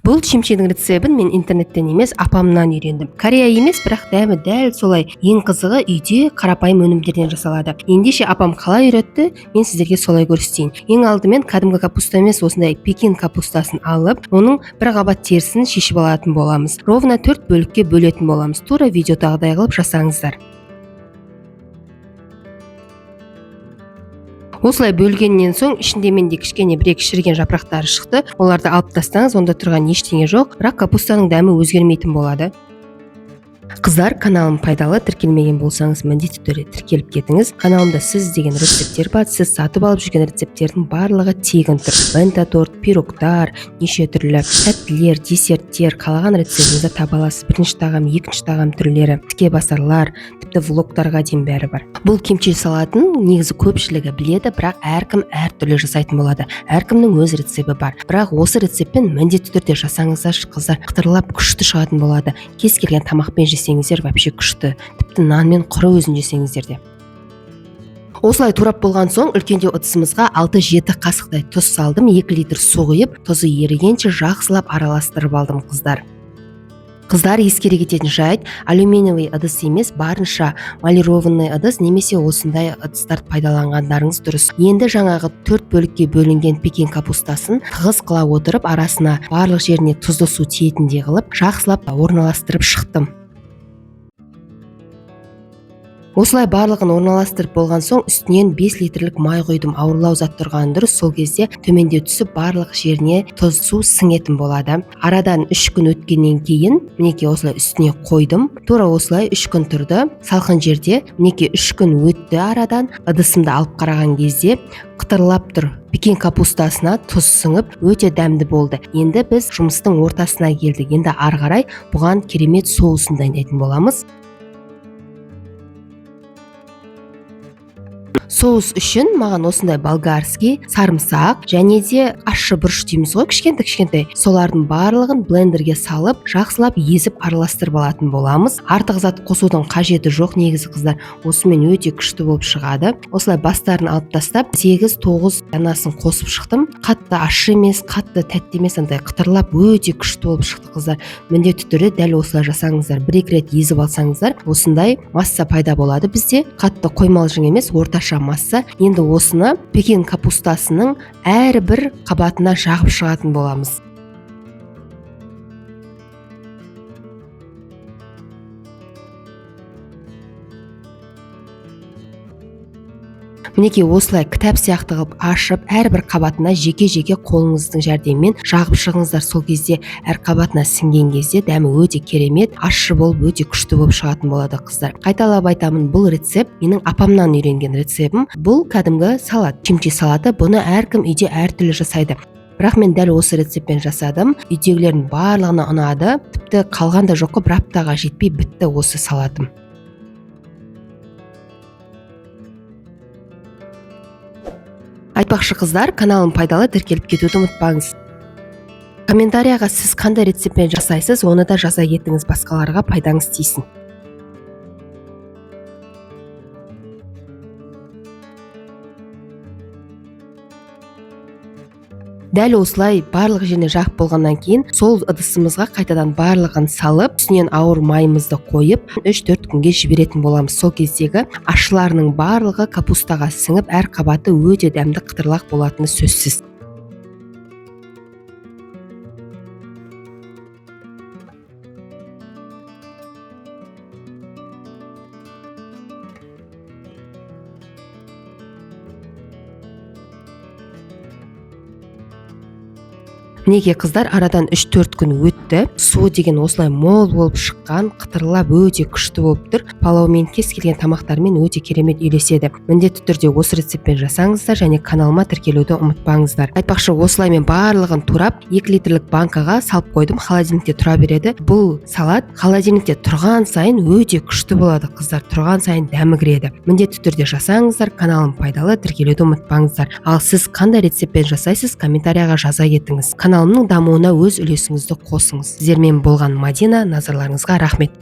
Бұл чимчидің рецебін мен интернеттен емес, апамнан үйрендім. Корея емес, бірақ дәмі дәл солай. Ең қызығы, үйде қарапайым өнімдерден жасалады. Ендеше, апам қалай үйретті, мен сіздерге солай көрсетейін. Ең алдымен кәдімгі капуста емес, осындай пекин капустасын алып, оның бір қабат терісін шешіп алатын боламыз. Ровно төрт бөлікке бөлетін боламыз. Тура видеодағыдай қылып жасаңыздар. Осылай бөлгеннен соң ішінде менде кішкене бір екі шіріген жапырақтары шықты. Оларды алып тастаңыз, онда тұрған ештеңе жоқ, бірақ капустаның дәмі өзгермейтін болады. Қыздар, каналым пайдалы, тіркелмеген болсаңыз, міндетті түрде тіркеліп кетіңіз. Каналымда сіз іздеген рецепттер бар, сіз сатып алып жүрген рецепттердің барлығы тегін тұр. Бенто торт, пирогтар, неше түрлі тәттілер, десерттер, қалаған рецептіңізді таба аласыз. Бірінші тағам, екінші тағам түрлері, тіке басарлар, тіпті влогтарға дейін бәрі бар. Бұл кимчи салатын негізі көпшілігі біледі, бірақ әркім әртүрлі жасайтын болады. Әркімнің өз рецепті бар. Бірақ осы рецептпен міндетті түрде жасаңыздаршы, қыздар, қытырлап күшті шығатын болады. Кез келген тамақпен жесеңіздер, вообще күшті. Тіпті нанмен құры өзін жесеңіздер де. Осылай турап болған соң, үлкендеу ыдысымызға 6-7 қасықтай тұз салдым, 2 литр су құйып, тұзы ерігенше жақсылап араластырып алдым, қыздар. Қыздар, ескере кететін жайт: алюминиевый ыдыс емес, барынша эмалированный ыдыс немесе осындай ыдыстарды пайдаланғандарыңыз дұрыс. Енді жаңағы төрт бөлікке бөлінген пекин капустасын тығыз қыла отырып, арасына, барлық жеріне тұзды су тиетіндей қылып, жақсылап орналастырып шықтым. Осылай барлығын орналастырып болған соң, үстінен 5 литрлік май құйдым. Ауырлау зат тұрғаны дұрыс, сол кезде төменде түсіп, барлық жеріне тұз су сіңетін болады. Арадан 3 күн өткеннен кейін, мінекей, осылай үстіне қойдым. Тура осылай 3 күн тұрды салқын жерде. Мінекей, 3 күн өтті арадан. Ыдысымды алып қараған кезде қытырлап тұр. Пекин капустасына тұз сіңіп, өте дәмді болды. Енді біз жұмыстың ортасына келдік. Енді ары қарай бұған керемет соусын дайындайтын боламыз. Соус үшін маған осындай болгарский сарымсақ және де ащы бұрыш дейміз ғой, кішкентай кішкентай, солардың барлығын блендерге салып, жақсылап езіп, араластырып алатын боламыз. Артық зат қосудың қажеті жоқ негізі, қыздар, осымен өте күшті болып шығады. Осылай бастарын алып тастап, 8-9 данасын қосып шықтым. Қатты ащы емес, қатты тәтті емес, андай қытырлап өте күшті болып шықты. Қыздар, міндетті түрде дәл осылай жасаңыздар. Бір екі рет езіп алсаңыздар, осындай масса пайда болады бізде. Қатты қоймалжың емес, орташа масса. Енді осыны пекин капустасының әрбір қабатына жағып шығатын боламыз. Мінекей, осылай кітап сияқты қылып ашып, әрбір қабатына жеке жеке қолыңыздың жәрдемімен жағып шығыңыздар. Сол кезде әр қабатына сіңген кезде дәмі өте керемет ащы болып, өте күшті болып шығатын болады. Қыздар, қайталап айтамын, бұл рецепт менің апамнан үйренген рецебім. Бұл кәдімгі салат, кимчи салаты. Бұны әркім үйде әртүрлі жасайды, бірақ мен дәл осы рецептпен жасадым. Үйдегілердің барлығына ұнады, тіпті қалған да жоқ қой, бір аптаға жетпей бітті осы салатым. Айтпақшы, қыздар, каналым пайдалы, тіркеліп кетуді ұмытпаңыз. Комментарияға сіз қандай рецептпен жасайсыз, оны да жаза кетіңіз, басқаларға пайдаңыз тисін. Дәл осылай барлық жеріне жағып болғаннан кейін, сол ыдысымызға қайтадан барлығын салып, үстінен ауыр майымызды қойып, 3-4 күнге жіберетін боламыз. Сол кездегі ащыларының барлығы капустаға сіңіп, әр қабаты өте дәмді қытырлақ болатыны сөзсіз. Мінекей, қыздар, арадан 3-4 күн өтті. Суы деген осылай мол болып шыққан, қытырлап өте күшті болып тұр. Палаумен, кез келген тамақтармен өте керемет үйлеседі. Міндетті түрде осы рецептпен жасаңыздар және каналыма тіркелуді ұмытпаңыздар. Айтпақшы, осылай мен барлығын турап, 2 литрлік банкаға салып қойдым, холодильникте тұра береді. Бұл салат холодильникте тұрған сайын өте күшті болады, қыздар, тұрған сайын дәмі кіреді. Міндетті түрде жасаңыздар. Каналым пайдалы, тіркелуді ұмытпаңыздар. Ал сіз қандай рецептпен жасайсыз, комментарияға жаза кетіңіз. Каналымның дамуына өз үлесіңізді қосыңыз. Сіздермен болған Мадина, назарларыңызға рахмет.